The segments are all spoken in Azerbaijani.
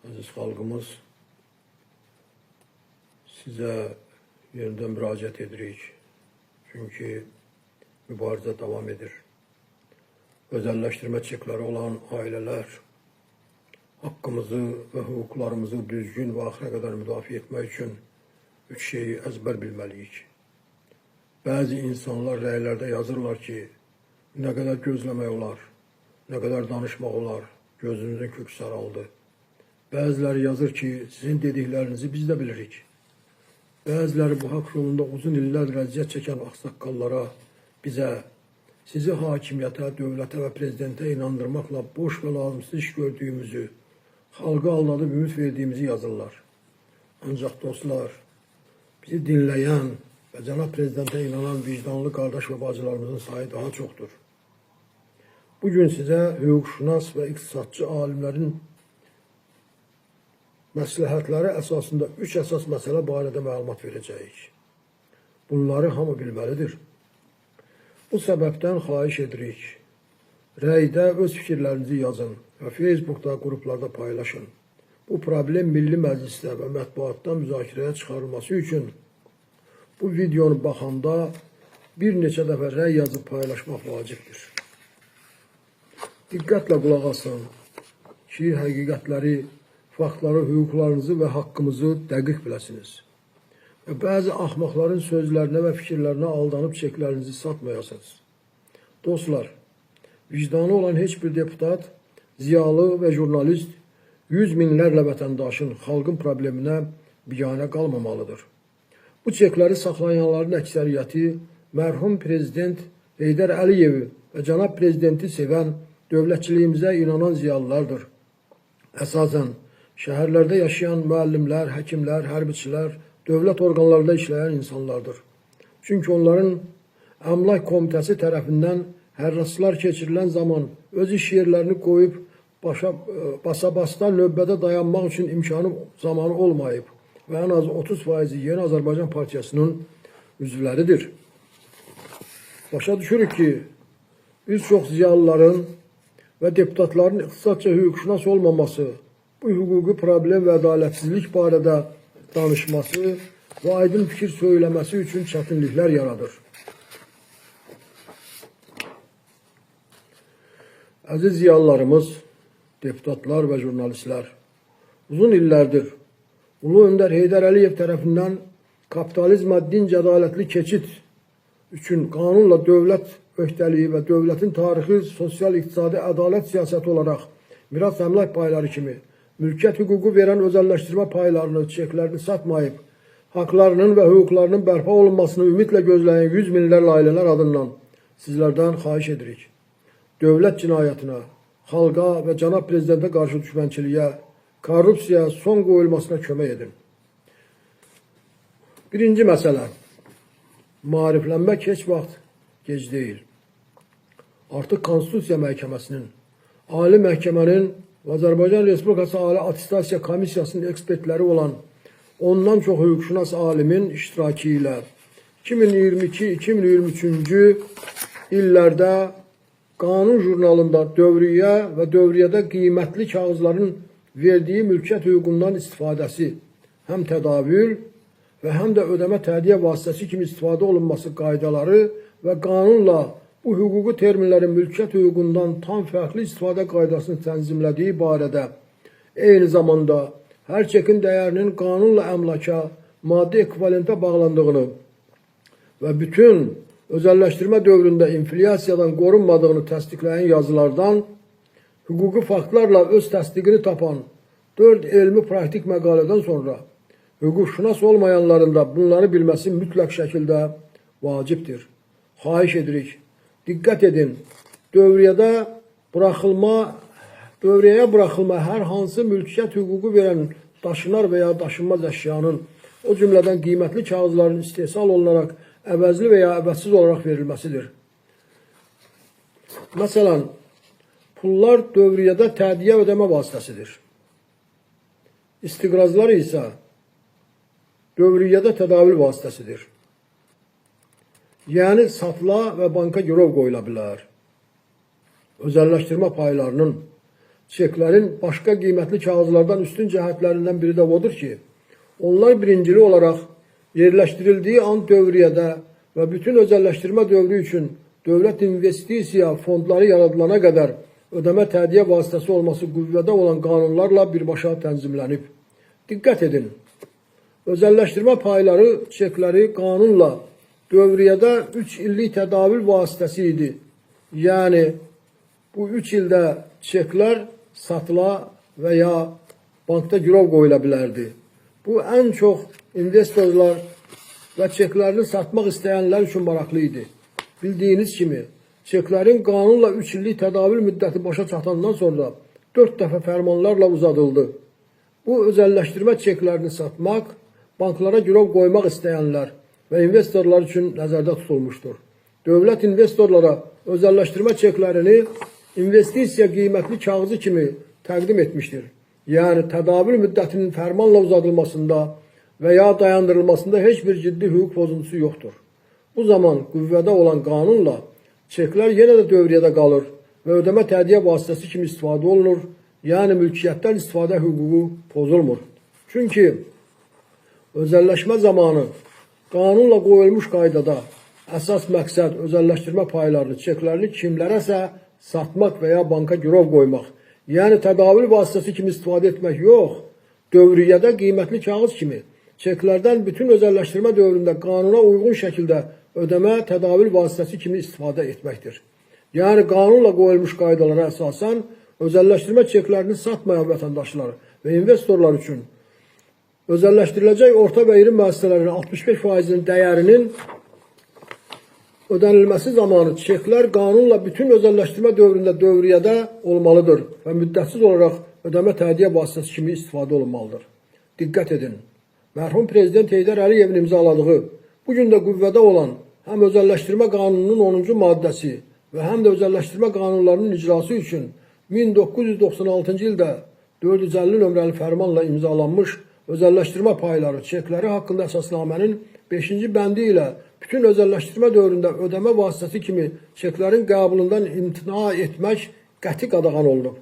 Əziz xalqımız, sizə yenidən müraciət edirik. Çünki mübarizə davam edir. Özəlləşdirmə çekləri olan ailələr haqqımızı və hüquqlarımızı düzgün və axıra qədər müdafiə etmək üçün üç şeyi əzbər bilməliyik. Bəzi insanlar rəylərdə yazırlar ki, nə qədər gözləmək olar, nə qədər danışmaq olar, gözümüzün kök saraldı. Bəziləri yazır ki, sizin dediklərinizi biz də bilirik. Bəziləri bu haqq yolunda uzun illərdir əziyyət çəkən ağsaqqallara, bizə, sizi hakimiyyətə, dövlətə və prezidentə inandırmaqla boş və lazımsız iş gördüyümüzü, xalqı aldadıb ümid verdiyimizi yazırlar. Ancaq dostlar, bizi dinləyən və cənab prezidentə inanan vicdanlı qardaş və bacılarımızın sayı daha çoxdur. Bugün sizə hüquqşünas və iqtisadçı alimlərin məsləhətləri əsasında üç əsas məsələ barədə məlumat verəcəyik. Bunları hamı bilməlidir. Bu səbəbdən xahiş edirik, rəydə öz fikirlərinizi yazın və Facebookda, qruplarda paylaşın. Bu problem Milli Məclisdə və mətbuatda müzakirəyə çıxarılması üçün bu videonu baxanda bir neçə dəfə rəy yazıb paylaşmaq vacibdir. Diqqətlə qulaq asın ki, həqiqətləri, faktları, hüquqlarınızı və haqqımızı dəqiq biləsiniz. Və bəzi axmaqların sözlərinə və fikirlərinə aldanıb çeklərinizi satmayasınız. Dostlar, vicdanı olan heç bir deputat, ziyalı və jurnalist yüz minlərlə vətəndaşın, xalqın probleminə biganə qalmamalıdır. Bu çekləri saxlayanların əksəriyyəti mərhum prezident Heydər Əliyevi və cənab prezidenti sevən, dövlətçiliyimizə inanan ziyalılardır. Əsasən, şəhərlərdə yaşayan müəllimlər, həkimlər, hərbiçilər, dövlət orqanlarında işləyən insanlardır. Çünki onların Əmlak Komitəsi tərəfindən hərraslar keçirilən zaman öz iş yerlərini qoyub basa-basda növbədə dayanmaq üçün imkanı zamanı olmayıb və ən az 30%-i Yeni Azərbaycan Partiyasının üzvləridir. Başa düşürük ki, bir çox ziyalıların və deputatların iqtisadca hüquqşünas olmaması, bu hüquqi problem və ədalətsizlik barədə danışması və aydın fikir söyləməsi üçün çətinliklər yaradır. Əziz ziyalılarımız, deputatlar və jurnalistlər, uzun illərdir Ulu Öndər Heydər Əliyev tərəfindən kapitalizmə dinc ədalətli keçid üçün qanunla dövlət öhdəliyi və dövlətin tarixi, sosial, iqtisadi ədalət siyasəti olaraq miras əmlak payları kimi mülkiyyət hüququ verən özəlləşdirmə paylarını, çeklərini satmayıb, haqlarının və hüquqlarının bərpa olunmasını ümidlə gözləyən yüz minlərlə ailələr adından sizlərdən xahiş edirik. Dövlət cinayətinə, xalqa və cənab prezidentə qarşı düşmənçiliyə, korrupsiyaya son qoyulmasına kömək edin. Birinci məsələ, maariflənmək heç vaxt gec deyil. Artıq Konstitusiya Məhkəməsinin, Ali Məhkəmənin və Azərbaycan Respublikası Ali Attestasiya Komissiyasının ekspertləri olan ondan çox hüquqşünas alimin iştirakı ilə 2022-2023-cü illərdə Qanun jurnalında dövriyyə və dövriyyədə qiymətli kağızların verdiyi mülkiyyət hüququndan istifadəsi həm tədavül və həm də ödəmə tədiyyə vasitəsi kimi istifadə olunması qaydaları və qanunla bu hüquqi terminlərin mülkiyyət hüququndan tam fərqli istifadə qaydasını tənzimlədiyi barədə eyni zamanda hər çekin dəyərinin qanunla əmlaka, maddi ekvivalentə bağlandığını və bütün özəlləşdirmə dövründə inflyasiyadan qorunmadığını təsdiqləyən yazılardan hüquqi faktlarla öz təsdiqini tapan 4 elmi praktik məqalədən sonra hüquqşünas olmayanların da bunları bilməsi mütləq şəkildə vacibdir. Xahiş edirik, diqqət edin, dövriyyəyə buraxılma hər hansı mülkiyyət hüququ verən daşınar və ya daşınmaz əşyanın, o cümlədən qiymətli kağızların istehsal olunaraq əvəzli və ya əvəzsiz olaraq verilməsidir. Məsələn, pullar dövriyyədə tədiyyə ödəmə vasitəsidir. İstiqrazlar isə dövriyyədə tədavül vasitəsidir. Yəni, satıla və banka girov qoyula bilər. Özəlləşdirmə paylarının Çeklərin başqa qiymətli kağızlardan üstün cəhətlərindən biri də odur ki, onlar birincili olaraq yerləşdirildiyi an dövriyyədə və bütün özəlləşdirmə dövrü üçün dövlət investisiya fondları yaradılana qədər ödəmə tədiyyə vasitəsi olması qüvvədə olan qanunlarla birbaşa tənzimlənib. Diqqət edin! Özəlləşdirmə payları, çekləri qanunla dövriyyədə 3 illik tədavül vasitəsi idi. Yəni, bu 3 ildə çeklər satıla və ya bankda girov qoyula bilərdi. Bu ən çox investorlar və çeklərini satmaq istəyənlər üçün maraqlı idi. Bildiyiniz kimi, çeklərin qanunla 3 illik tədavül müddəti başa çatandan sonra 4 dəfə fərmanlarla uzadıldı. Bu özəlləşdirmə çeklərini satmaq, banklara girov qoymaq istəyənlər və investorlar üçün nəzərdə tutulmuşdur. Dövlət investorlara özəlləşdirmə çeklərini investisiya qiymətli kağızı kimi təqdim etmişdir. Yəni tədavül müddətinin fərmanla uzadılmasında və ya dayandırılmasında heç bir ciddi hüquq pozuntusu yoxdur. Bu zaman qüvvədə olan qanunla çeklər yenə də dövriyyədə qalır və ödəmə tədiyyə vasitəsi kimi istifadə olunur. Yəni mülkiyyətdən istifadə hüququ pozulmur. Çünki özəlləşmə zamanı qanunla qoyulmuş qaydada əsas məqsəd özəlləşdirmə paylarını, çeklərini kimlərəsə satmaq və ya banka girov qoymaq, yəni tədavül vasitəsi kimi istifadə etmək yox, dövriyyədə qiymətli kağız kimi çeklərdən bütün özəlləşdirmə dövründə qanuna uyğun şəkildə ödəmə tədavül vasitəsi kimi istifadə etməkdir. Yəni qanunla qoyulmuş qaydalara əsasən özəlləşdirmə çeklərini satmayan vətəndaşlar və investorlar üçün özəlləşdiriləcək orta və iri müəssisələrin 65%-inin dəyərinin ödənilməsi zamanı çeklər qanunla bütün özəlləşdirmə dövründə dövriyyədə olmalıdır və müddətsiz olaraq ödəmə tədiyyə vasitəsi kimi istifadə olunmalıdır. Diqqət edin! Mərhum Prezident Heydər Əliyevin imzaladığı, bu gün də qüvvədə olan həm özəlləşdirmə qanununun 10-cu maddəsi və həm də özəlləşdirmə qanunlarının icrası üçün 1996-cı ildə 450 nömrəli fərmanla imzalanmış özəlləşdirmə payları, çekləri haqqında əsasnamənin 5-ci bəndi ilə bütün özəlləşdirmə dövründə ödəmə vasitəsi kimi çeklərin qəbulundan imtina etmək qəti qadağan olunub.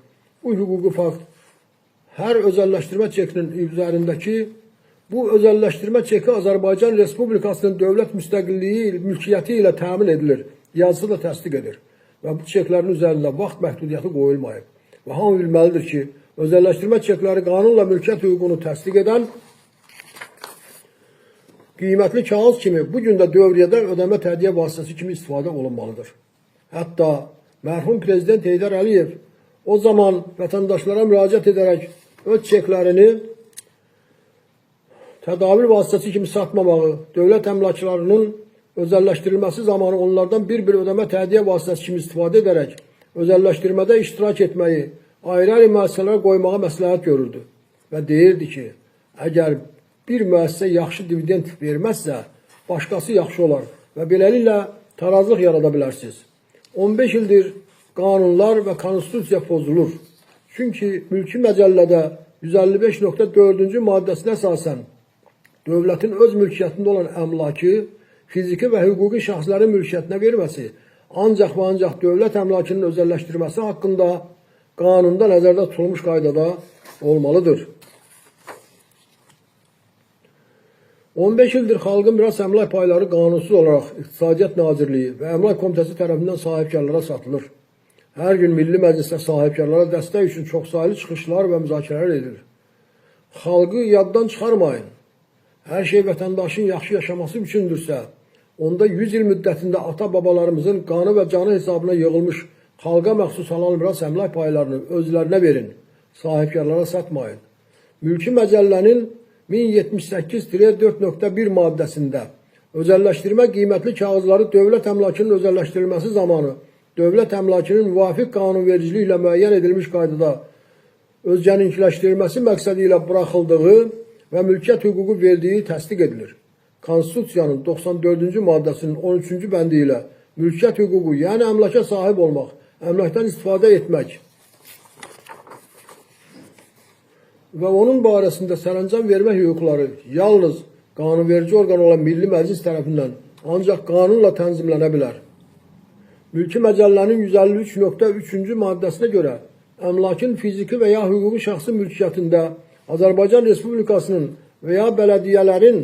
Bu hüquqi fakt hər özəlləşdirmə çekinin üzərindəki bu özəlləşdirmə çeki Azərbaycan Respublikasının dövlət müstəqilliyi, mülkiyyəti ilə təmin edilir yazısı da təsdiq edir. Və bu çeklərin üzərində vaxt məhdudiyyəti qoyulmayıb. Və hamı bilməlidir ki, özəlləşdirmə çekləri qanunla mülkiyyət hüququnu təsdiq edən qiymətli kağız kimi bu gün də dövriyyədə ödəmə tədiyyə vasitəsi kimi istifadə olunmalıdır. Hətta mərhum Prezident Heydər Əliyev o zaman vətəndaşlara müraciət edərək öz çeklərini tədavül vasitəsi kimi satmamağı, dövlət əmlaklarının özəlləşdirilməsi zamanı onlardan bir-bir ödəmə tədiyyə vasitəsi kimi istifadə edərək özəlləşdirmədə iştirak etməyi ayrı-ayrı müəssisələrə qoymağa məsləhət görürdü və deyirdi ki, əgər bir müəssisə yaxşı dividend verməzsə, başqası yaxşı olar və beləliklə tarazlıq yarada bilərsiniz. 15 ildir qanunlar və konstitusiya pozulur. Çünki mülki məcəllədə 155.4-cü maddəsinə əsasən dövlətin öz mülkiyyətində olan əmlakı fiziki və hüquqi şəxslərin mülkiyyətinə verməsi, ancaq və ancaq dövlət əmlakının özəlləşdirməsi haqqında qanunda nəzərdə tutulmuş qaydada olmalıdır. 15 ildir xalqın miras əmlak payları qanunsuz olaraq İqtisadiyyat Nazirliyi və Əmlak Komitəsi tərəfindən sahibkarlara satılır. Hər gün Milli Məclisdə sahibkarlara dəstək üçün çoxsaylı çıxışlar və müzakirələr edilir. Xalqı yaddan çıxarmayın. Hər şey vətəndaşın yaxşı yaşaması üçündürsə, onda 100 il müddətində ata-babalarımızın qanı və canı hesabına yığılmış xalqa məxsus halal miras əmlak paylarını özlərinə verin, sahibkarlara satmayın. Mülki Məcəllənin 1078-4.1 maddəsində özəlləşdirmə qiymətli kağızları dövlət əmlakının özəlləşdirilməsi zamanı dövlət əmlakının müvafiq qanunvericiliklə müəyyən edilmiş qaydada özgəninkləşdirilməsi məqsədi ilə buraxıldığı və mülkiyyət hüququ verdiyi təsdiq edilir. Konstitusiyanın 94-cü maddəsinin 13-cü bəndi ilə mülkiyyət hüququ, yəni əmlaka sahib olmaq, əmlakdan istifadə etmək və onun barəsində sərəncam vermək hüquqları yalnız qanunverici orqan olan Milli Məclis tərəfindən ancaq qanunla tənzimlənə bilər. Mülki Məcəllənin 153.3-cü maddəsinə görə Əmlakın fiziki və ya hüquqi şəxsin mülkiyyətində Azərbaycan Respublikasının və ya bələdiyyələrin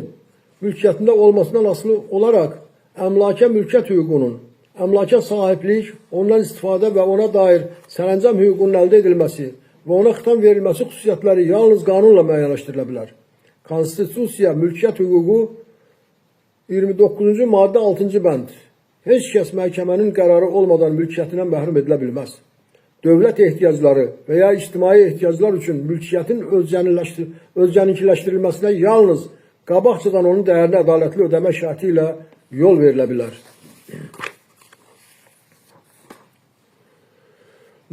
mülkiyyətində olmasından asılı olaraq əmlaka mülkiyyət hüququnun, əmlaka sahiblik, ondan istifadə və ona dair sərəncam hüququnun əldə edilməsi və ona xitam verilməsi xüsusiyyətləri yalnız qanunla müəyyənləşdirilə bilər. Konstitusiya mülkiyyət hüququ 29-cu maddə 6-cı bənd. Heç kəs məhkəmənin qərarı olmadan mülkiyyətindən məhrum edilə bilməz. Dövlət ehtiyacları və ya ictimai ehtiyaclar üçün mülkiyyətin özgəninkiləşdirilməsinə yalnız qabaqcadan onun dəyərini ədalətli ödəmə şərti ilə yol verilə bilər.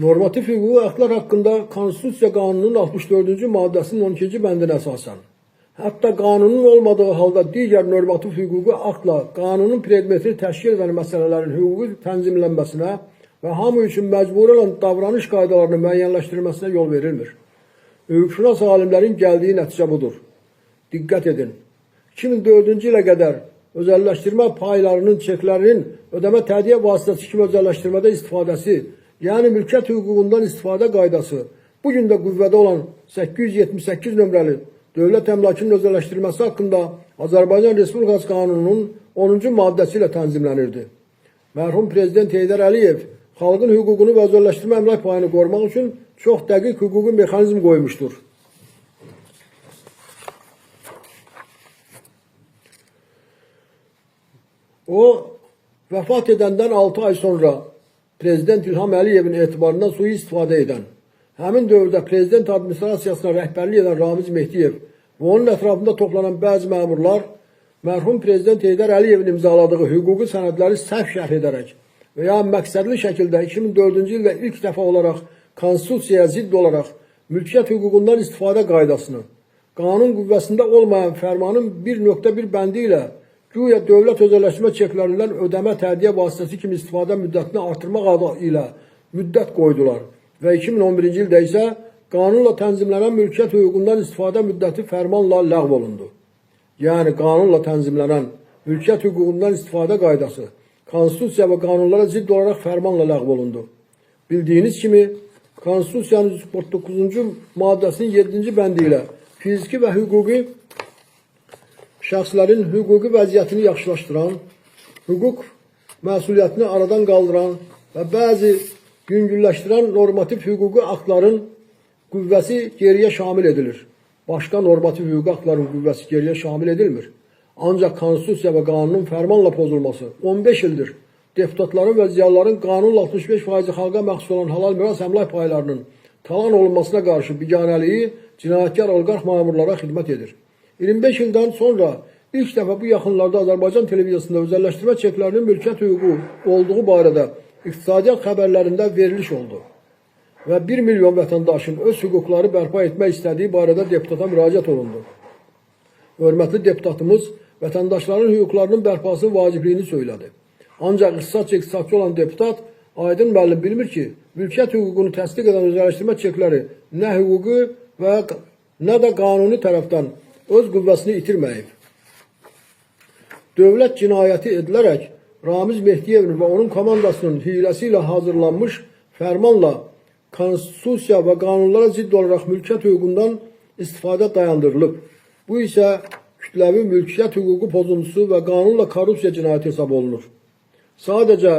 Normativ hüquqi aktlar haqqında Konstitusiya Qanununun 64-cü maddəsinin 12-ci bəndinə əsasən, hətta qanunun olmadığı halda digər normativ hüquqi aktla qanunun predmetini təşkil edən məsələlərin hüquqi tənzimlənməsinə və hamı üçün məcburi olan davranış qaydalarının müəyyənləşdirilməsinə yol verilmir. Hüquqşünas alimlərin gəldiyi nəticə budur. Diqqət edin. 2004-cü ilə qədər özəlləşdirmə paylarının çeklərinin ödəmə tədqiq vasitəsi kimi özəlləşdirmədə istifadəsi, yəni mülkiyyət hüququndan istifadə qaydası, bu gün də qüvvədə olan 878 nömrəli Dövlət əmlakının özəlləşdirilməsi haqqında Azərbaycan Respublikası Qanununun 10-cu maddəsi ilə tənzimlənirdi. Mərhum Prezident Heydər Əliyev xalqın hüququnu və özəlləşdirmə əmlak payını qorumaq üçün çox dəqiq hüquqi mexanizm qoymuşdur. O, vəfat edəndən 6 ay sonra Prezident İlham Əliyevin etibarından sui-istifadə edən, həmin dövrdə Prezident administrasiyasına rəhbərlik edən Ramiz Mehdiyev və onun ətrafında toplanan bəzi məmurlar mərhum Prezident Heydər Əliyevin imzaladığı hüquqi sənədləri səhv şərh edərək və ya məqsədli şəkildə 2004-cü ildə ilk dəfə olaraq Konstitusiyaya zidd olaraq mülkiyyət hüququndan istifadə qaydasını qanun qüvvəsində olmayan fərmanın 1.1 bəndi ilə güya dövlət özəlləşmə çeklərindən ödəmə tədqiq vasitəsi kimi istifadə müddətini artırmaq adı ilə müddət qoydular və 2011-ci ildə isə qanunla tənzimlənən mülkiyyət hüququndan istifadə müddəti fərmanla ləğv olundu. Yəni qanunla tənzimlənən mülkiyyət hüququndan istifadə qaydası Konstitusiya və qanunlara zidd olaraq fərmanla ləğv olundu. Bildiyiniz kimi Konstitusiyanın 149-cu maddəsinin 7-ci bəndi ilə fiziki və hüquqi şəxslərin hüquqi vəziyyətini yaxşılaşdıran, hüquq məsuliyyətini aradan qaldıran və bəzi yüngülləşdirən normativ hüquqi aktların qüvvəsi geriyə şamil edilir. Başqa normativ hüquqi aktların qüvvəsi geriyə şamil edilmir. Ancaq Konstitusiya və qanunun fərmanla pozulması 15 ildir deputatların və ziyalıların qanunla 65% xalqa məxsus olan halal miras əmlak paylarının talan olunmasına qarşı biganəliyi cinayətkar oliqarx məmurlara xidmət edir. 25 ildən sonra ilk dəfə bu yaxınlarda Azərbaycan televiziyasında özəlləşdirmə çeklərinin mülkiyyət hüququ olduğu barədə iqtisadiyyat xəbərlərində veriliş oldu və 1 milyon vətəndaşın öz hüquqları bərpa etmək istədiyi barədə deputata müraciət olundu. Hörmətli deputatımız vətəndaşların hüquqlarının bərpasının vacibliyini söylədi. Ancaq ixtisasca iqtisadçı olan deputat Aydın müəllim bilmir ki, mülkiyyət hüququnu təsdiq edən özəlləşdirmə çekləri nə hüquqi və nə də qanuni tərəfdən öz qüvvəsini itirməyib. Dövlət cinayəti edilərək Ramiz Mehdiyevin və onun komandasının hiləsi ilə hazırlanmış fərmanla konstitusiya və qanunlara zidd olaraq mülkiyyət hüququndan istifadə dayandırılıb. Bu isə kütləvi mülkiyyət hüququ pozuntusu və qanunla korrupsiya cinayəti hesab olunur. Sadəcə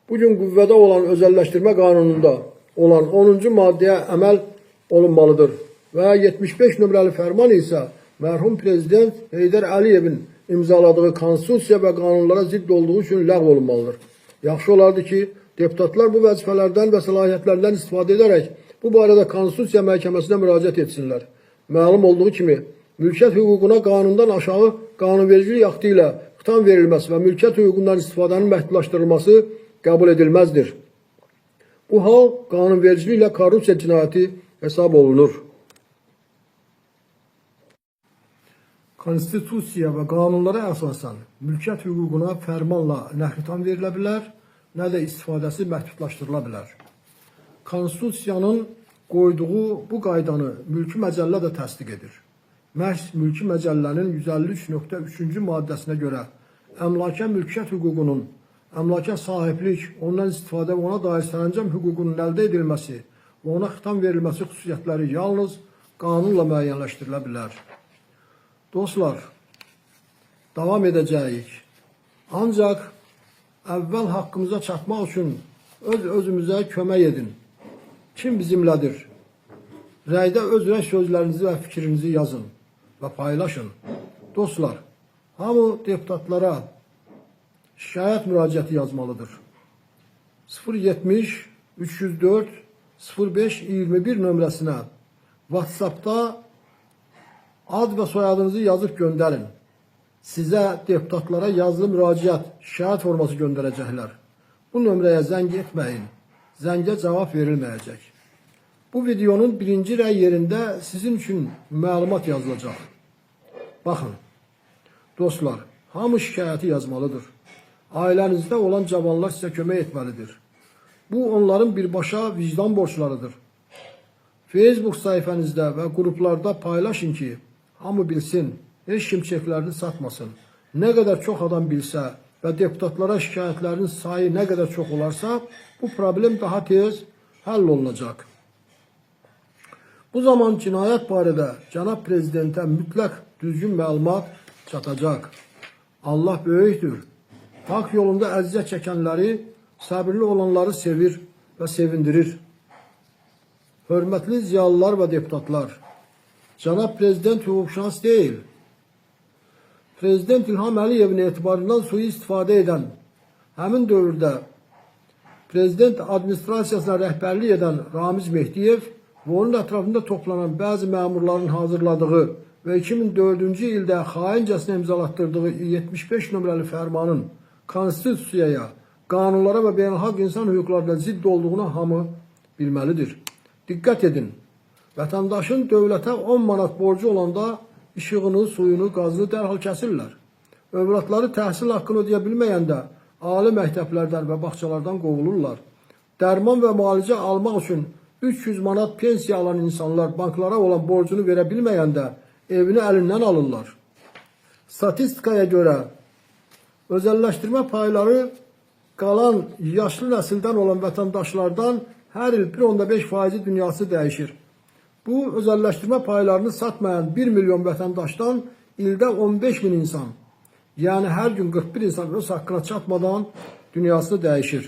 bugün qüvvədə olan özəlləşdirmə qanununda olan 10-cu maddəyə əməl olunmalıdır və 75 nömrəli fərman isə mərhum Prezident Heydər Əliyevin imzaladığı konstitusiya və qanunlara zidd olduğu üçün ləğv olunmalıdır. Yaxşı olardı ki, deputatlar bu vəzifələrdən və səlahiyyətlərdən istifadə edərək bu barədə Konstitusiya Məhkəməsinə müraciət etsinlər. Məlum olduğu kimi, mülkiyyət hüququna qanundan aşağı qanunvericilik aktı ilə xitam verilməsi və mülkiyyət hüququndan istifadənin məhdudlaşdırılması qəbul edilməzdir. Bu hal qanunvericiliklə korrupsiya cinayəti hesab olunur. Konstitusiya və qanunlara əsasən mülkiyyət hüququna fərmanla nə xitam verilə bilər, nə də istifadəsi məhdudlaşdırıla bilər. Konstitusiyanın qoyduğu bu qaydanı mülki məcəllə də təsdiq edir. Məhz mülki məcəllənin 153.3-cü maddəsinə görə əmlaka mülkiyyət hüququnun, əmlaka sahiblik, ondan istifadə və ona dair sərəncam hüququnun əldə edilməsi, və ona xitam verilməsi xüsusiyyətləri yalnız qanunla müəyyənləşdirilə bilər. Dostlar, davam edəcəyik. Ancaq əvvəl haqqımıza çatmaq üçün öz-özümüzə kömək edin. Kim bizimlədir? Rəydə öz rəy sözlərinizi və fikrinizi yazın və paylaşın. Dostlar, hamı deputatlara şikayət müraciəti yazmalıdır. 070 304 05 21 nömrəsinə WhatsApp-da ad və soyadınızı yazıb göndərin. Sizə deputatlara yazılı müraciət, şikayət forması göndərəcəklər. Bu nömrəyə zəng etməyin. Zəngə cavab verilməyəcək. Bu videonun birinci rəy yerində sizin üçün məlumat yazılacaq. Baxın, dostlar, hamı şikayəti yazmalıdır. Ailənizdə olan cavanlar sizə kömək etməlidir. Bu, onların birbaşa vicdan borclarıdır. Facebook səhifənizdə və qruplarda paylaşın ki, hamı bilsin, heç kim çeklərini satmasın. Nə qədər çox adam bilsə və deputatlara şikayətlərin sayı nə qədər çox olarsa, bu problem daha tez həll olunacaq. Bu zaman cinayət barədə cənab prezidentə mütləq düzgün məlumat çatacaq. Allah böyükdür. Haqq yolunda əziyyət çəkənləri, səbirli olanları sevir və sevindirir. Hörmətli ziyalılar və deputatlar, cənab prezident hüquqşünas deyil. Prezident İlham Əliyevin etibarından sui-istifadə edən, həmin dövrdə prezident administrasiyasına rəhbərlik edən Ramiz Mehdiyev və onun ətrafında toplanan bəzi məmurların hazırladığı və 2004-cü ildə xaincəsinə imzalatdırdığı 75 nömrəli fərmanın konstitusiyaya, qanunlara və beynəlxalq insan hüquqlarına zidd olduğunu hamı bilməlidir. Diqqət edin, vətəndaşın dövlətə 10 manat borcu olanda işığını, suyunu, qazını dərhal kəsirlər. Övladları təhsil haqqını ödəyə bilməyəndə ali məktəblərdən və bağçalardan qovulurlar. Dərman və müalicə almaq üçün 300 manat pensiya alan insanlar banklara olan borcunu verə bilməyəndə evini əlindən alırlar. Statistikaya görə özəlləşdirmə payları qalan yaşlı nəsildən olan vətəndaşlardan hər il 1,5% dünyası dəyişir. Bu özəlləşdirmə paylarını satmayan 1 milyon vətəndaşdan ildə 15 min insan, yəni hər gün 41 insan öz haqqına çatmadan dünyasını dəyişir.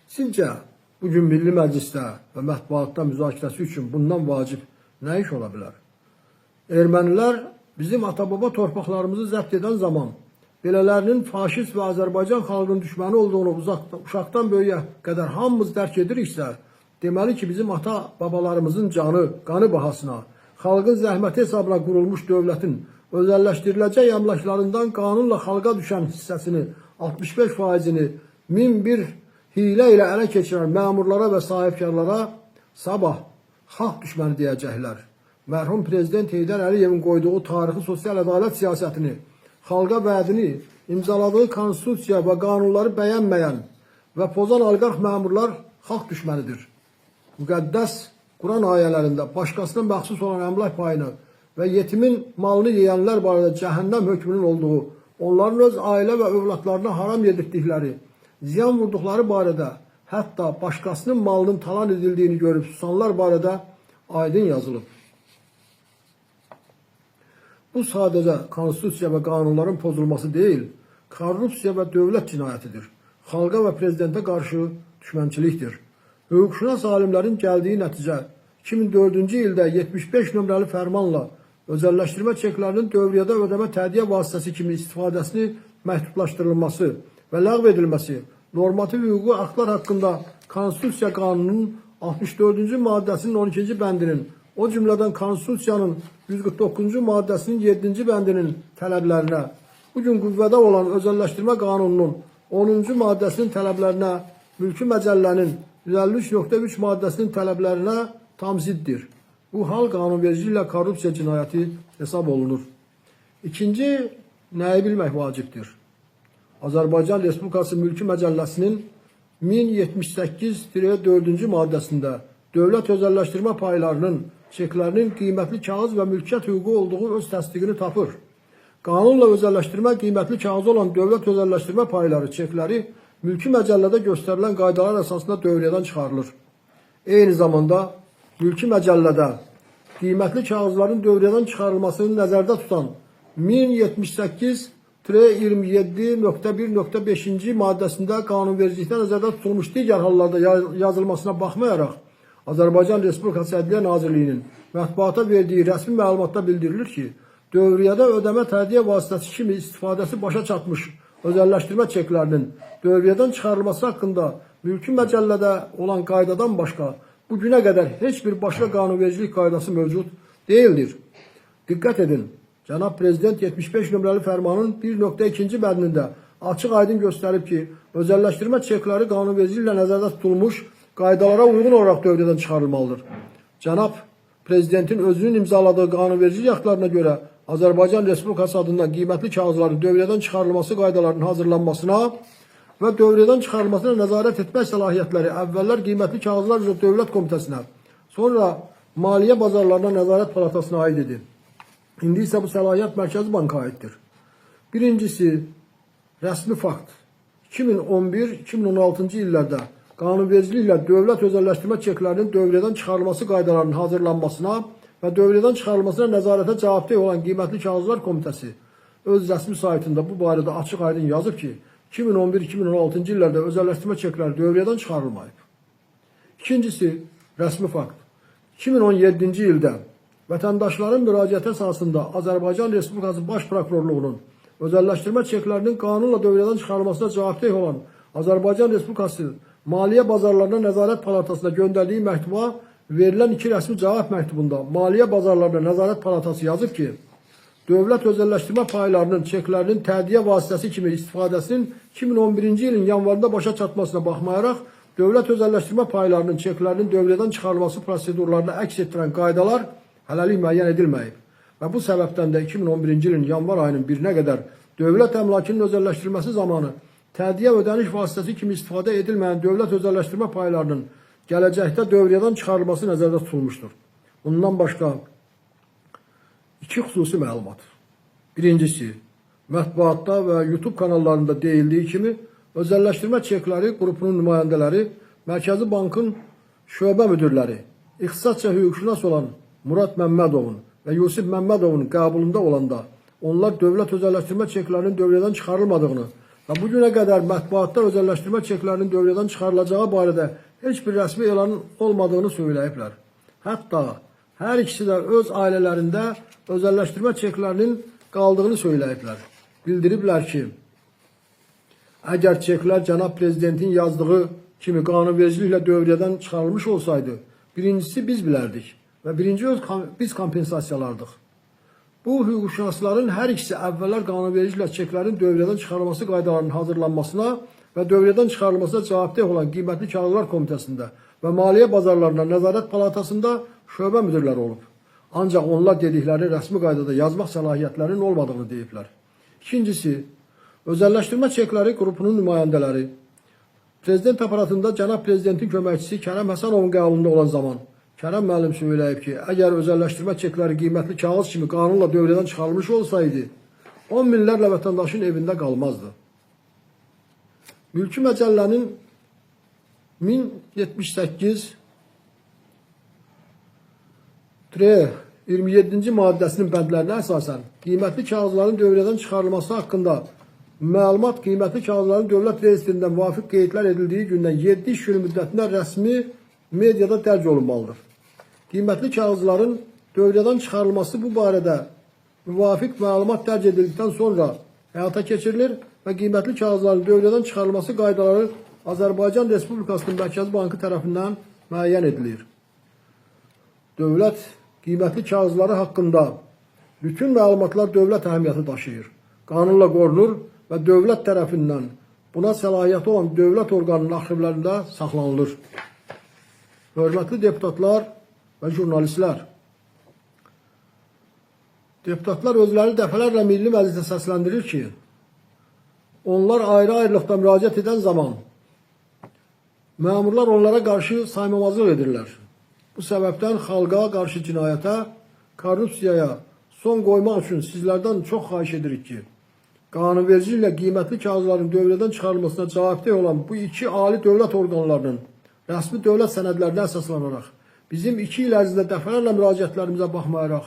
Sizcə bugün Milli Məclisdə və mətbuatda müzakirəsi üçün bundan vacib nə iş ola bilər? Ermənilər bizim ata-baba torpaqlarımızı zəbt edən zaman belələrinin faşist və Azərbaycan xalqının düşməni olduğunu uşaqdan böyüyə qədər hamımız dərk ediriksə, deməli ki, bizim ata-babalarımızın canı, qanı bahasına, xalqın zəhməti hesabına qurulmuş dövlətin özəlləşdiriləcək əmlaklarından qanunla xalqa düşən hissəsini, 65%-ni 1001 hiylə ilə ələ keçirən məmurlara və sahibkarlara sabah xalq düşməni deyəcəklər. Mərhum Prezident Heydər Əliyevin qoyduğu tarixi sosial ədalət siyasətini, xalqa vədini, imzaladığı konstitusiya və qanunları bəyənməyən və pozan oliqarx məmurlar xalq düşmənidir. Müqəddəs Quran ayələrində başqasına məxsus olan əmlak payını və yetimin malını yeyənlər barədə cəhənnəm hökmünün olduğu, onların öz ailə və övladlarına haram yedirtdikləri, ziyan vurduqları barədə, hətta başqasının malının talan edildiyini görüb susanlar barədə aydın yazılıb. Bu sadəcə konstitusiya və qanunların pozulması deyil, korrupsiya və dövlət cinayətidir. Xalqa və prezidentə qarşı düşmənçilikdir. Hüquqşünas alimlərin gəldiyi nəticə 2004-cü ildə 75 nömrəli fərmanla özəlləşdirmə çeklərinin dövriyyədə ödəmə tədqiyə vasitəsi kimi istifadəsini məhdudlaşdırılması və ləğv edilməsi normativ hüquqi aktlar haqqında Konstitusiya Qanununun 64-cü maddəsinin 12-ci bəndinin, o cümlədən Konstitusiyanın 149-cu maddəsinin 7-ci bəndinin tələblərinə, bugün qüvvədə olan Özəlləşdirmə Qanununun 10-cu maddəsinin tələblərinə, Mülki Məcəllənin 153.3 maddəsinin tələblərinə tam ziddir. Bu hal qanunvericiliklə korrupsiya cinayəti hesab olunur. İkinci, nəyi bilmək vacibdir? Azərbaycan Respublikası Mülki Məcəlləsinin 1078-4-cü maddəsində dövlət özəlləşdirmə paylarının, çeklərinin qiymətli kağız və mülkiyyət hüququ olduğu öz təsdiqini tapır. Qanunla özəlləşdirmə qiymətli kağızı olan dövlət özəlləşdirmə payları, çekləri mülki məcəllədə göstərilən qaydalar əsasında dövriyyədən çıxarılır. Eyni zamanda mülki məcəllədə qiymətli kağızların dövriyyədən çıxarılmasını nəzərdə tutan 1078-27.1.5-ci maddəsində qanunvericilikdə nəzərdə tutulmuş digər hallarda yazılmasına baxmayaraq, Azərbaycan Respublikası Ədliyyə Nazirliyinin mətbuata verdiyi rəsmi məlumatda bildirilir ki, dövriyyədə ödəmə tədiyyə vasitəsi kimi istifadəsi başa çatmış özəlləşdirmə çeklərinin dövriyyədən çıxarılması haqqında mülki məcəllədə olan qaydadan başqa bu günə qədər heç bir başqa qanunvericilik qaydası mövcud deyildir. Diqqət edin, Cənab Prezident 75 nömrəli fərmanın 1.2-ci bəndində açıq-aydın göstərib ki, özəlləşdirmə çekləri qanunvericiliklə nəzərdə tutulmuş qaydalara uyğun olaraq dövriyyədən çıxarılmalıdır. Cənab Prezidentin özünün imzaladığı qanunvericilik aktlarına görə Azərbaycan Respublikası adından qiymətli kağızların dövriyyədən çıxarılması qaydalarının hazırlanmasına və dövriyyədən çıxarılmasına nəzarət etmək səlahiyyətləri əvvəllər Qiymətli Kağızlar üzrə Dövlət Komitəsinə, sonra Maliyyə Bazarlarına Nəzarət Palatasına aid idi. İndi isə bu səlahiyyət Mərkəzi Banka aiddir. Birincisi, rəsmi fakt. 2011-2016-cı illərdə qanunvericiliklə dövlət özəlləşdirmə çeklərinin dövriyyədən çıxarılması qaydalarının hazırlanmasına və dövriyyədən çıxarılmasına nəzarətə cavabdeh olan Qiymətli Kağızlar Komitəsi öz rəsmi saytında bu barədə açıq-aydın yazıb ki, 2011-2016-cı illərdə özəlləşdirmə çekləri dövriyyədən çıxarılmayıb. İkincisi, rəsmi fakt. 2017-ci ildə vətəndaşların müraciəti əsasında Azərbaycan Respublikası Baş Prokurorluğunun özəlləşdirmə çeklərinin qanunla dövriyyədən çıxarılmasına cavabdeh olan Azərbaycan Respublikası Maliyyə Bazarlarına Nəzarət Palatasına göndərdiyi məktuba verilən iki rəsmi cavab məktubunda Maliyyə Bazarlarına Nəzarət Palatası yazıb ki, dövlət özəlləşdirmə paylarının çeklərinin tədiyyə vasitəsi kimi istifadəsinin 2011-ci ilin yanvarında başa çatmasına baxmayaraq, dövlət özəlləşdirmə paylarının çeklərinin dövriyyədən çıxarılması prosedurlarını əks etdirən qaydalar hələlik müəyyən edilməyib. Və bu səbəbdən də 2011-ci ilin yanvar ayının 1-nə qədər dövlət əmlakının özəlləşdirilməsi zamanı tədiyyə ödəniş vasitəsi kimi istifadə edilməyən dövlət özəlləşdirmə paylarının gələcəkdə dövriyyədən çıxarılması nəzərdə tutulmuşdur. Bundan başqa iki xüsusi məlumat. Birincisi, mətbuatda və YouTube kanallarında deyildiyi kimi özəlləşdirmə çekləri qrupunun nümayəndələri, Mərkəzi Bankın şöbə müdirləri, ixtisasca hüquqşünas olan Murad Məmmədovun və Yusif Məmmədovun qəbulunda olanda onlar dövlət özəlləşdirmə çeklərinin dövriyyədən çıxarılmadığını və bu günə qədər mətbuatda özəlləşdirmə çeklərinin dövriyyədən çıxarılacağı barədə heç bir rəsmi elanın olmadığını söyləyiblər. Hətta hər ikisi də öz ailələrində özəlləşdirmə çeklərinin qaldığını söyləyiblər. Bildiriblər ki, əgər çeklər cənab prezidentin yazdığı kimi qanunvericiliklə dövriyyədən çıxarılmış olsaydı, birincisi biz bilərdik və birinci biz kompensasiyalardıq. Bu hüquqşünasların hər ikisi əvvəllər qanunvericiliklə çeklərin dövriyyədən çıxarılması qaydalarının hazırlanmasına və dövriyyədən çıxarılmasına cavabdeh olan Qiymətli Kağızlar Komitəsində və Maliyyə Bazarlarına Nəzarət Palatasında şöbə müdirləri olub. Ancaq onlar dediklərini rəsmi qaydada yazmaq səlahiyyətlərinin olmadığını deyiblər. İkincisi, özəlləşdirmə çekləri qrupunun nümayəndələri Prezident aparatında cənab prezidentin köməkçisi Kərəm Həsənovun qəbulunda olan zaman Kərəm müəllim söyləyib ki, əgər özəlləşdirmə çekləri qiymətli kağız kimi qanunla dövriyyədən çıxarılmış olsaydı, 10 minlərlə vətəndaşın evində qalmazdı. Mülki Məcəllənin 1078 27-ci maddəsinin bəndlərinə əsasən qiymətli kağızların dövriyyədən çıxarılması haqqında məlumat qiymətli kağızların dövlət reyestrində müvafiq qeydlər edildiyi gündən 7 iş günü müddətində rəsmi mediada dərc olunmalıdır. Qiymətli kağızların dövriyyədən çıxarılması bu barədə müvafiq məlumat dərc edildikdən sonra həyata keçirilir və qiymətli kağızların dövriyyədən çıxarılması qaydaları Azərbaycan Respublikasının Mərkəzi Bankı tərəfindən müəyyən edilir. Dövlət qiymətli kağızları haqqında bütün məlumatlar dövlət əhəmiyyəti daşıyır. Qanunla qorunur və dövlət tərəfindən buna səlahiyyəti olan dövlət orqanının arxivlərində saxlanılır. Hörmətli deputatlar və jurnalistlər, deputatlar özləri dəfələrlə Milli Məclisdə səsləndirir ki, onlar ayrı-ayrılıqda müraciət edən zaman məmurlar onlara qarşı saymamazlıq edirlər. Bu səbəbdən xalqa qarşı cinayətə, korrupsiyaya son qoymaq üçün sizlərdən çox xahiş edirik ki, Qanunvericiliklə qiymətli kağızların dövriyyədən çıxarılmasına cavabdeh olan bu iki ali dövlət orqanlarının rəsmi dövlət sənədlərinə əsaslanaraq bizim 2 il ərzində dəfələrlə müraciətlərimizə baxmayaraq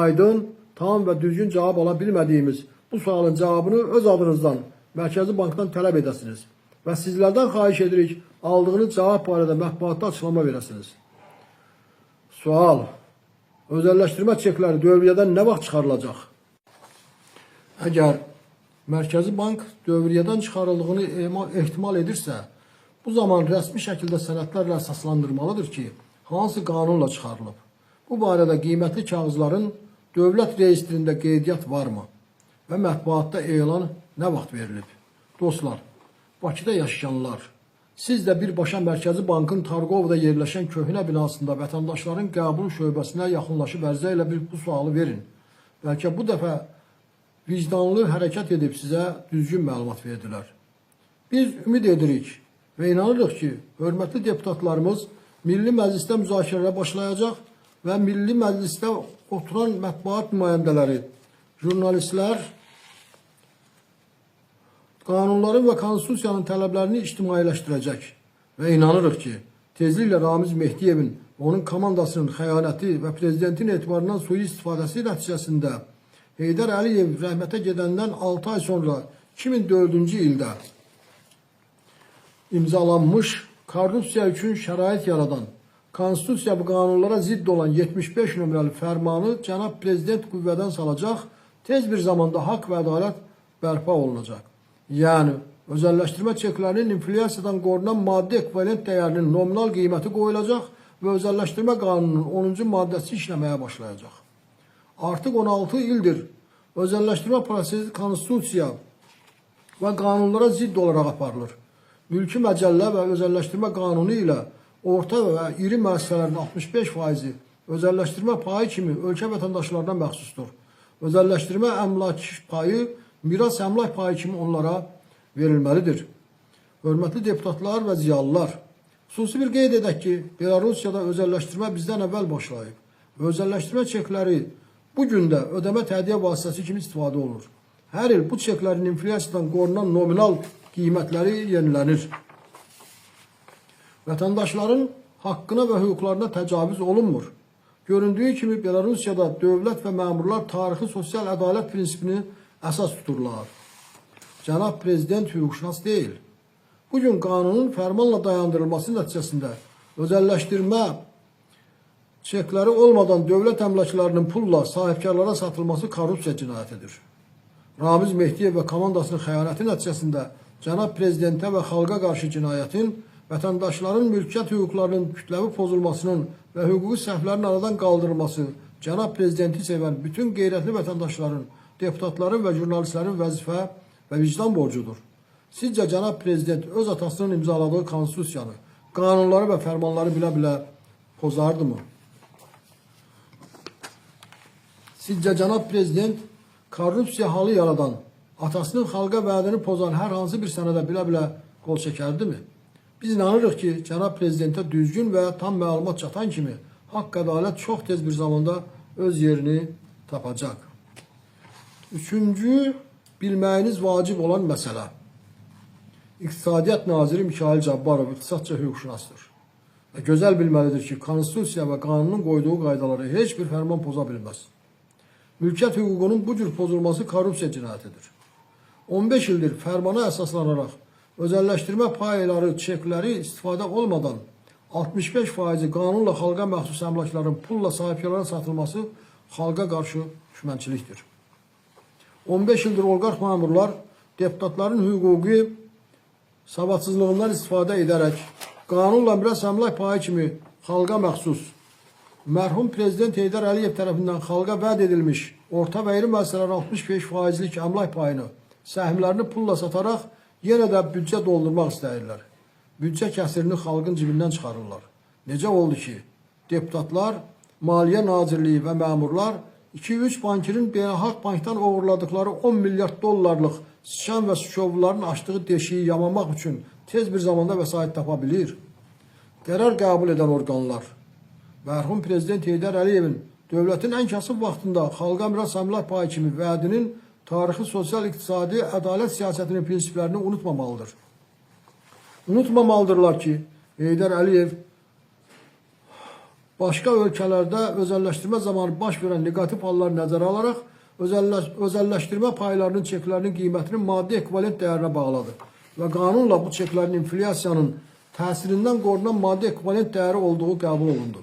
aydın, tam və düzgün cavab ala bilmədiyimiz bu sualın cavabını öz adınızdan Mərkəzi Bankdan tələb edəsiniz və sizlərdən xahiş edirik, aldığınız cavab barədə mətbuatda açıqlama verəsiniz. Sual: özəlləşdirmə çekləri dövriyyədən nə vaxt çıxarılacaq? Əgər Mərkəzi Bank dövriyyədən çıxarıldığını ehtimal edirsə, bu zaman rəsmi şəkildə sənədlərlə əsaslandırmalıdır ki, hansı qanunla çıxarılıb. Bu barədə qiymətli kağızların dövlət reyestrində qeydiyyat varmı və mətbuatda elan nə vaxt verilib? Dostlar, Bakıda yaşayanlar, siz də birbaşa Mərkəzi Bankın Targovda yerləşən köhnə binasında vətəndaşların qəbul şöbəsinə yaxınlaşıb ərizə ilə bu sualı verin. Bəlkə bu dəfə vicdanlı hərəkət edib sizə düzgün məlumat verdilər. Biz ümid edirik və inanırıq ki, hörmətli deputatlarımız Milli Məclisdə müzakirələrə başlayacaq və Milli Məclisdə oturan mətbuat nümayəndələri, jurnalistlər qanunların və konstitusiyanın tələblərini ictimailəşdirəcək və inanırıq ki, tezliklə Ramiz Mehdiyevin və onun komandasının xəyanəti və prezidentin etibarından sui-istifadəsi nəticəsində Heydər Əliyev rəhmətə gedəndən 6 ay sonra 2004-cü ildə imzalanmış korrupsiya üçün şərait yaradan, konstitusiya və qanunlara zidd olan 75 nömrəli fərmanı cənab prezident qüvvədən salacaq, tez bir zamanda haqq və ədalət bərpa olunacaq. Yəni, özəlləşdirmə çeklərinin inflyasiyadan qorunan maddi ekvivalent dəyərinin nominal qiyməti qoyulacaq və özəlləşdirmə qanununun 10-cu maddəsi işləməyə başlayacaq. Artıq 16 ildir özəlləşdirmə prosesi konstitusiya və qanunlara zidd olaraq aparılır. Mülki məcəllə və özəlləşdirmə qanunu ilə orta və iri müəssisələrin 65%-i özəlləşdirmə payı kimi ölkə vətəndaşlarına məxsusdur. Özəlləşdirmə əmlak payı miras əmlak payı kimi onlara verilməlidir. Hörmətli deputatlar və ziyalılar, xüsusi bir qeyd edək ki, Belarusiyada özəlləşdirmə bizdən əvvəl başlayıb və özəlləşdirmə çekləri bu gün də ödəmə tədqiq vasitəsi kimi istifadə olunur. Hər il bu çeklərin inflyasiyadan qorunan nominal qiymətləri yenilənir. Vətəndaşların haqqına və hüquqlarına təcavüz olunmur. Göründüyü kimi Belarusiyada dövlət və məmurlar tarixi sosial ədalət prinsipini əsas tuturlar. Cənab prezident hüquqşünas deyil. Bugün qanunun fərmanla dayandırılması nəticəsində özəlləşdirmə çekləri olmadan dövlət əmlaklarının pulla sahibkarlara satılması korrupsiya cinayətidir. Ramiz Mehdiyev və komandasının xəyanəti nəticəsində cənab prezidentə və xalqa qarşı cinayətin, vətəndaşların mülkiyyət hüquqlarının kütləvi pozulmasının və hüquqi səhvlərin aradan qaldırılması cənab prezidenti sevən bütün qeyrətli vətəndaşların, deputatların və jurnalistlərin vəzifə və vicdan borcudur. Sizcə cənab prezident öz atasının imzaladığı konstitusiyanı, qanunları və fərmanları bilə-bilə pozardı mı? Sizcə cənab prezident korrupsiya halı yaradan, atasının xalqa vədini pozan hər hansı bir sənədə bilə-bilə qol çəkərdimi? Biz inanırıq ki, cənab prezidentə düzgün və tam məlumat çatan kimi haqq ədalət çox tez bir zamanda öz yerini tapacaq. Üçüncü, bilməyiniz vacib olan məsələ. İqtisadiyyat Naziri Mikayıl Cabbarov iqtisadca hüquqşünasdır. Və gözəl bilməlidir ki, konstitusiya və qanunun qoyduğu qaydaları heç bir fərman poza bilməz. Mülkiyyət hüququnun bu cür pozulması korrupsiya cinayətidir. 15 ildir fərmana əsaslanaraq özəlləşdirmə payları, çekləri istifadə olmadan 65%-i qanunla xalqa məxsus əmlakların pulla sahibkarlara satılması xalqa qarşı düşmənçilikdir. 15 ildir oliqarx məmurlar deputatların hüquqi savadsızlığından istifadə edərək qanunla miras əmlak payı kimi xalqa məxsus mərhum prezident Heydər Əliyev tərəfindən xalqa vəd edilmiş orta və iri müəssisələrin 65%lik əmlak payını, səhmlərini pulla sataraq yenə də büdcə doldurmaq istəyirlər. Büdcə kəsirini xalqın cibindən çıxarırlar. Necə oldu ki, deputatlar, Maliyyə Nazirliyi və məmurlar 2-3 bankirin beynəlxalq bankdan oğurladıkları 10 milyard dollarlıq sıçan və sıçovulların açdığı deşiyi yamamaq üçün tez bir zamanda vəsait tapa bilir? Qərar qəbul edən orqanlar, mərhum prezident Heydər Əliyevin dövlətin ən kasıb vaxtında xalqa miras əmlak payı kimi vədinin tarixi sosial-iqtisadi ədalət siyasətinin prinsiplərini unutmamalıdır. Unutmamalıdırlar ki, Heydər Əliyev başqa ölkələrdə özəlləşdirmə zamanı baş verən neqativ halları nəzərə alaraq özəlləşdirmə paylarının çeklərinin qiymətini maddi ekvivalent dəyərinə bağladı və qanunla bu çeklərin inflyasiyanın təsirindən qorunan maddi ekvivalent dəyəri olduğu qəbul olundu.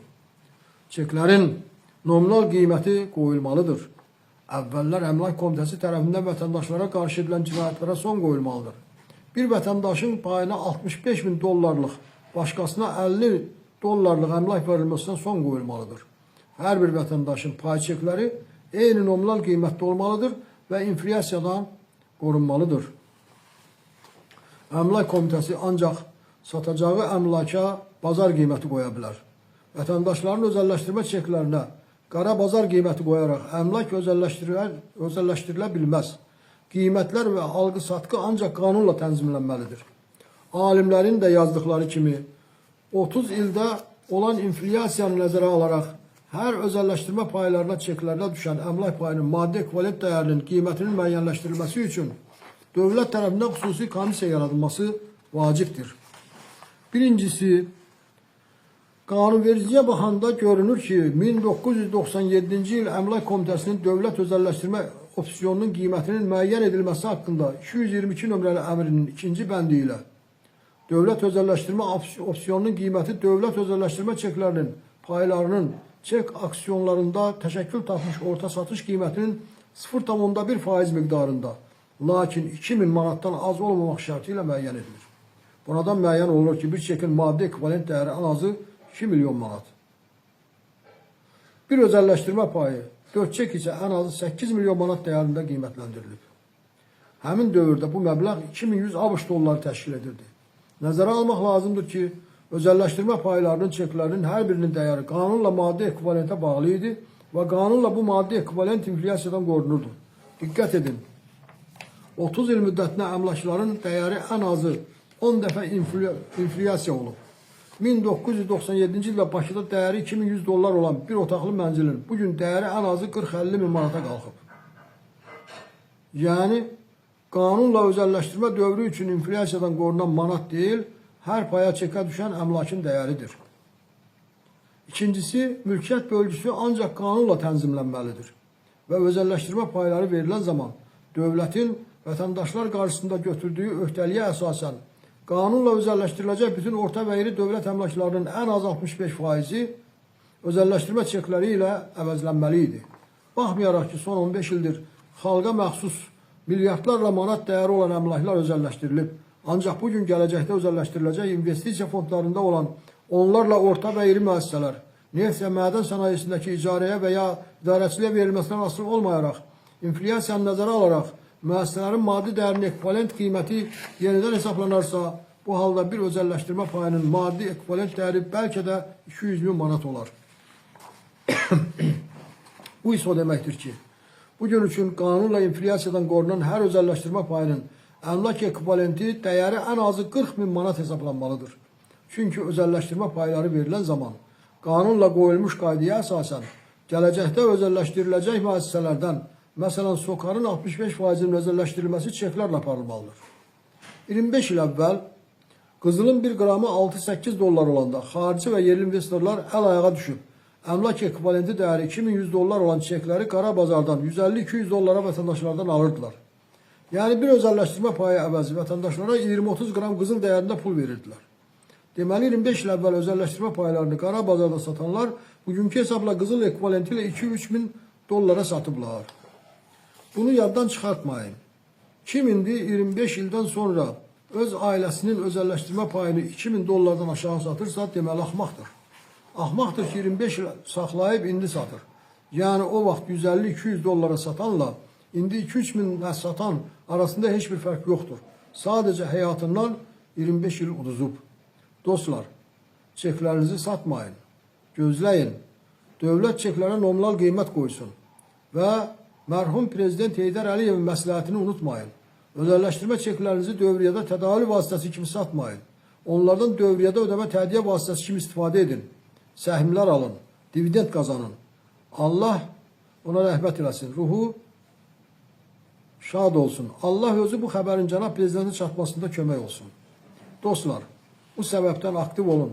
Çeklərin nominal qiyməti qoyulmalıdır. Əvvəllər Əmlak Komitəsi tərəfindən vətəndaşlara qarşı edilən cinayətlərə son qoyulmalıdır. Bir vətəndaşın payına 65 min dollarlıq, başqasına 50 dollarlıq əmlak verilməsinə son qoyulmalıdır. Hər bir vətəndaşın pay çekləri eyni nominal qiymətdə olmalıdır və inflyasiyadan qorunmalıdır. Əmlak Komitəsi ancaq satacağı əmlaka bazar qiyməti qoya bilər. Vətəndaşların özəlləşdirmə çeklərinə qara bazar qiyməti qoyaraq əmlak özəlləşdirilə bilməz. Qiymətlər və alqı-satqı ancaq qanunla tənzimlənməlidir. Alimlərin də yazdıqları kimi 30 ildə olan inflyasiyanı nəzərə alaraq hər özəlləşdirmə paylarına çeklərlə düşən əmlak payının maddi ekvivalent dəyərinin qiymətinin müəyyənləşdirilməsi üçün dövlət tərəfindən xüsusi komissiya yaradılması vacibdir. Birincisi, qanunvericiliyə baxanda görünür ki, 1997-ci il Əmlak Komitəsinin dövlət özəlləşdirmə opsiyonunun qiymətinin müəyyən edilməsi haqqında 222 nömrəli əmrinin ikinci bəndi ilə dövlət özəlləşdirmə opsiyonunun qiyməti dövlət özəlləşdirmə çeklərinin paylarının çek aksiyonlarında təşəkkül tapmış orta satış qiymətinin 0,1% miqdarında, lakin 2000 manatdan az olmamaq şərti ilə müəyyən edilir. Buradan müəyyən olunur ki, bir çekin maddi ekvivalent dəyəri ən azı 2 milyon manat. Bir özəlləşdirmə payı 4 çek isə ən azı 8 milyon manat dəyərində qiymətləndirilib. Həmin dövrdə bu məbləğ 2100 ABŞ dolları təşkil edirdi. Nəzərə almaq lazımdır ki, özəlləşdirmə paylarının çeklərinin hər birinin dəyəri qanunla maddi ekvivalentə bağlı idi və qanunla bu maddi ekvivalent inflyasiyadan qorunurdu. Diqqət edin, 30 il müddətinə əmlakların dəyəri ən azı 10 dəfə inflyasiya olub. 1997-ci ildə Bakıda dəyəri 2100 dollar olan bir otaqlı mənzilin bugün dəyəri ən azı 40-50 min manata qalxıb. Yəni, qanunla özəlləşdirmə dövrü üçün inflyasiyadan qorunan manat deyil, hər paya çekə düşən əmlakın dəyəridir. İkincisi, mülkiyyət bölgüsü ancaq qanunla tənzimlənməlidir və özəlləşdirmə payları verilən zaman dövlətin vətəndaşlar qarşısında götürdüyü öhdəliyə əsasən qanunla özəlləşdiriləcək bütün orta və iri dövlət əmlaklarının ən az 65%-i özəlləşdirmə çekləri ilə əvəzlənməli idi. Baxmayaraq ki, son 15 ildir xalqa məxsus milyardlarla manat dəyəri olan əmlaklar özəlləşdirilib. Ancaq bugün gələcəkdə özəlləşdiriləcək investisiya fondlarında olan onlarla orta və iri müəssisələr, neft və mədən sənayesindəki icarəyə və ya idarəçiliyə verilməsindən asılı olmayaraq, inflyasiyanı nəzərə alaraq müəssisələrin maddi dəyərinin ekvivalent qiyməti yenidən hesablanarsa, bu halda bir özəlləşdirmə payının maddi ekvivalent dəyəri bəlkə də 200 min manat olar. Bu isə o deməkdir ki, bugün üçün qanunla inflyasiyadan qorunan hər özəlləşdirmə payının əmlak ekvivalenti dəyəri ən azı 40 min manat hesablanmalıdır. Çünki özəlləşdirmə payları verilən zaman qanunla qoyulmuş qaydaya əsasən gələcəkdə özəlləşdiriləcək müəssisələrdən, məsələn, SOCAR-ın 65%-inin özəlləşdirilməsi çeklərlə aparılmalıdır. 25 il əvvəl qızılın bir qramı 6-8 dollar olanda xarici və yerli investorlar əl ayağa düşüb, əmlak ekvivalenti dəyəri 2100 dollar olan çekləri qara bazardan 150-200 dollara vətəndaşlardan alırdılar. Yəni bir özəlləşdirmə payı əvəzi vətəndaşlara 20-30 qram qızıl dəyərində pul verirdilər. Deməli 25 il əvvəl özəlləşdirmə paylarını qara bazarda satanlar bugünkü hesabla qızıl ekvivalenti ilə 2-3 min dollara satıblar. Bunu yaddan çıxartmayın. Kim indi 25 ildən sonra öz ailəsinin özəlləşdirmə payını 2000 dollardan aşağı satırsa, deməli axmaqdır. Axmaqdır ki, 25 il saxlayıb indi satır. Yəni o vaxt 150-200 dollara satanla indi 2-3 minə satan arasında heç bir fərq yoxdur. Sadəcə həyatından 25 il uduzub. Dostlar, çeklərinizi satmayın. Gözləyin. Dövlət çeklərə nominal qiymət qoysun və mərhum Prezident Heydər Əliyevin məsləhətini unutmayın. Özəlləşdirmə çeklərinizi dövriyyədə tədavül vasitəsi kimi satmayın. Onlardan dövriyyədə ödəmə tədqiyə vasitəsi kimi istifadə edin. Səhmlər alın, dividend qazanın. Allah ona rəhmət eləsin. Ruhu şad olsun. Allah özü bu xəbərin cənab prezidentə çatmasında kömək olsun. Dostlar, bu səbəbdən aktiv olun.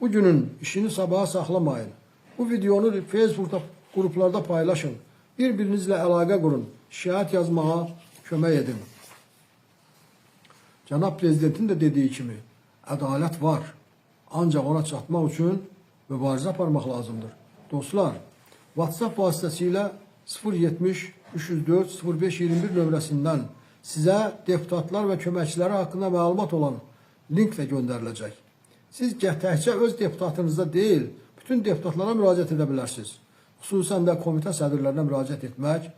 Bu günün işini sabaha saxlamayın. Bu videonu Facebook'da, qruplarda paylaşın. Bir-birinizlə əlaqə qurun. Şikayət yazmağa kömək edin. Cənab prezidentin də dediyi kimi, ədalət var. Ancaq ona çatmaq üçün mübarizə aparmaq lazımdır. Dostlar, WhatsApp vasitəsilə 070 304 05 21 nömrəsindən sizə deputatlar və köməkçiləri haqqında məlumat olan link də göndəriləcək. Siz təkcə öz deputatınıza deyil, bütün deputatlara müraciət edə bilərsiniz. Xüsusən də komitə sədrlərinə müraciət etmək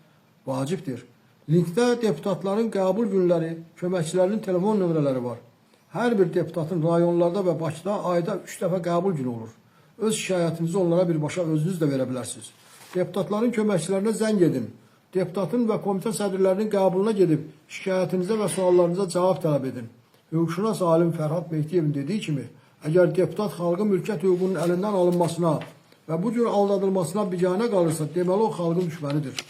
vacibdir. Linkdə deputatların qəbul günləri, köməkçilərinin telefon nömrələri var. Hər bir deputatın rayonlarda və Bakıda ayda 3 dəfə qəbul günü olur. Öz şikayətinizi onlara birbaşa özünüz də verə bilərsiniz. Deputatların köməkçilərinə zəng edin. Deputatın və komitə sədrlərinin qəbuluna gedib şikayətinizə və suallarınıza cavab tələb edin. Hüquqşünas alim Fərhad Mehdiyevin dediyi kimi, əgər deputat xalqın mülkiyyət hüququnun əlindən alınmasına və bu cür aldadılmasına biganə qalırsa, deməli o xalqın düşmənidir.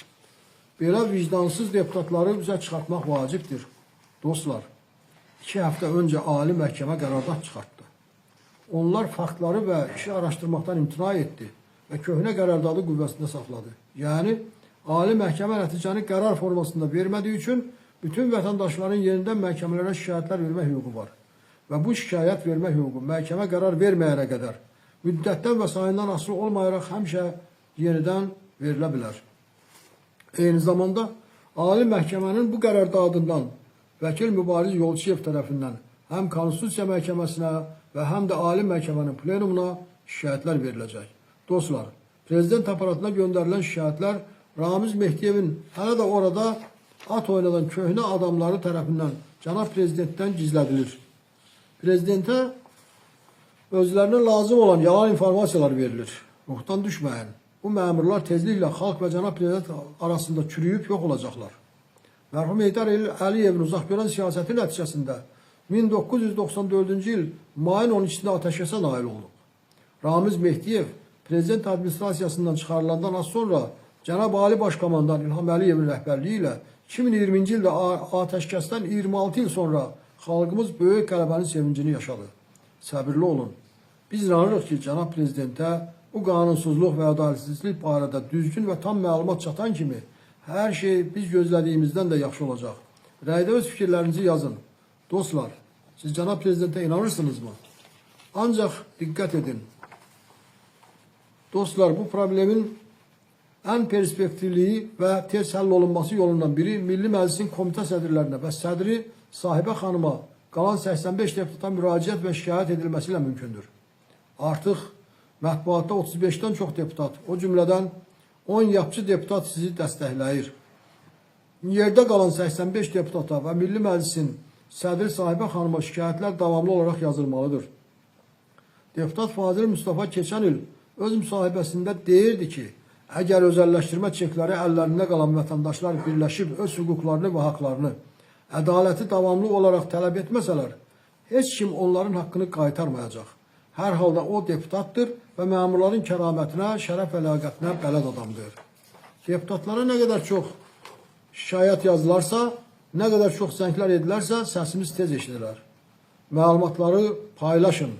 Belə vicdansız deputatları üzə çıxartmaq vacibdir. Dostlar, 2 həftə öncə Ali Məhkəmə qərargah çıxartdı. Onlar faktları və işi araşdırmaqdan imtina etdi və köhnə qərardadı qüvvəsində saxladı. Yəni, Ali Məhkəmə nəticəni qərar formasında vermədiyi üçün bütün vətəndaşların yenidən məhkəmələrə şikayətlər vermək hüququ var. Və bu şikayət vermək hüququ məhkəmə qərar verməyənə qədər müddətdən və sayından asılı olmayaraq həmişə yenidən verilə bilər. Eyni zamanda Ali Məhkəmənin bu qərardadından Vəkil Mübariz Yolçuyev tərəfindən həm Konstitusiya Məhkəməsinə və həm də Ali Məhkəmənin plenumuna şikayətlər veriləcək. Dostlar, Prezident aparatına göndərilən şikayətlər Ramiz Mehdiyevin hələ də orada at oynadan köhnə adamları tərəfindən cənab Prezidentdən gizlədilir. Prezidentə özlərinə lazım olan yalan informasiyalar verilir. Ruhdan düşməyin. Bu məmurlar tezliklə xalq və cənab prezident arasında çürüyüb yox olacaqlar. Mərhum Heydər Əliyevin uzaqgörən siyasəti nəticəsində 1994-cü il mayın 12-sində atəşkəsə nail olduq. Ramiz Mehdiyev prezident administrasiyasından çıxarılandan az sonra Cənab Ali Başkomandan İlham Əliyevin rəhbərliyi ilə 2020-ci ildə atəşkəsdən 26 il sonra xalqımız böyük qələbənin sevincini yaşadı. Səbirli olun. Biz inanırıq ki, cənab prezidentə bu qanunsuzluq və ədalətsizlik barədə düzgün və tam məlumat çatan kimi hər şey biz gözlədiyimizdən də yaxşı olacaq. Rəydə öz fikirlərinizi yazın. Dostlar, siz cənab prezidentə inanırsınızmı? Ancaq diqqət edin. Dostlar, bu problemin ən perspektivliyi və tez həll olunması yolundan biri Milli Məclisin komitə sədrlərinə və sədri Sahibə xanıma qalan 85 deputata müraciət və şikayət edilməsi ilə mümkündür. Artıq mətbuatda 35-dən çox deputat, o cümlədən 10 yapçı deputat sizi dəstəkləyir. Yerdə qalan 85 deputata və Milli Məclisin sədri Sahibə xanıma şikayətlər davamlı olaraq yazılmalıdır. Deputat Fazil Mustafa keçən il öz müsahibəsində deyirdi ki, əgər özəlləşdirmə çekləri əllərində qalan vətəndaşlar birləşib öz hüquqlarını və haqlarını, ədaləti davamlı olaraq tələb etməsələr, heç kim onların haqqını qaytarmayacaq. Hər halda o deputatdır və məmurların kəramətinə, şərəf və ləyaqətinə bələd adamdır. Deputatlara nə qədər çox şikayət yazılarsa, nə qədər çox zənglər edilərsə, səsimiz tez eşidilər. Məlumatları paylaşın,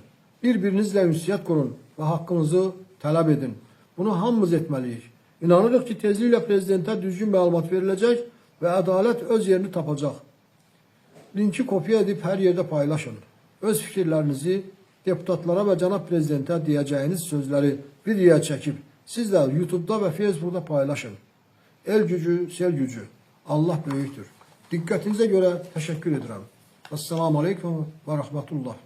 bir-birinizlə ünsiyyət qurun və haqqınızı tələb edin. Bunu hamımız etməliyik. İnanırıq ki, tezliklə prezidentə düzgün məlumat veriləcək və ədalət öz yerini tapacaq. Linki kopya edib hər yerdə paylaşın. Öz fikirlərinizi deputatlara və cənab prezidentə deyəcəyiniz sözləri videoya çəkib siz də YouTube'da və Facebook'da paylaşın. El gücü, sel gücü. Allah böyükdür. Diqqətinizə görə təşəkkür edirəm. Assalamu aleykum və rəhmətullah.